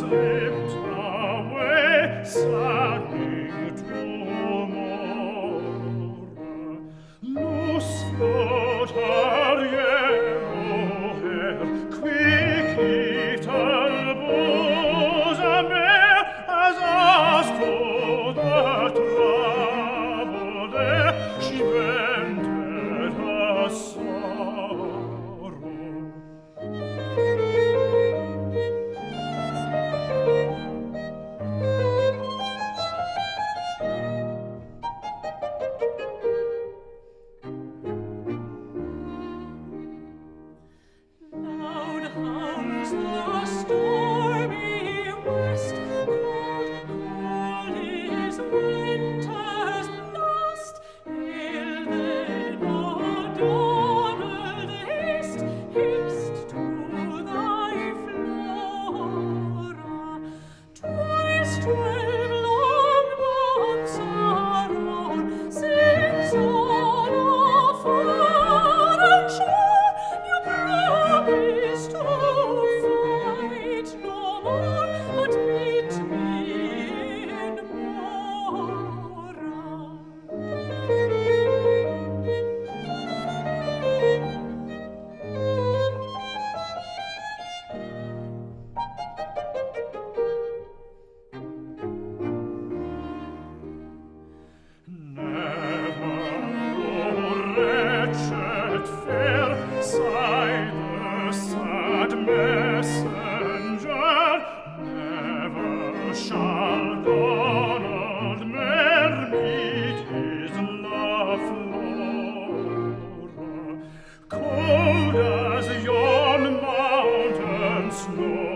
Slipped away, saddening to Mora. Loose flowed her yellow hair, quick heaved her bosom bare, as asked to the troubled air, she vented her sorrow. Loud howls the stormy west, cold, cold is winter's blast. Ill then, O Donald, haste, haste to thy Flora. Twice 12 long months are o'er since on a foreign shore you promised to fight no more, but meet me in Mora. Never, O wretched fair, sighed the sad messenger, never shall Donald mair meet his love Flora. Cold as yon mountain snow,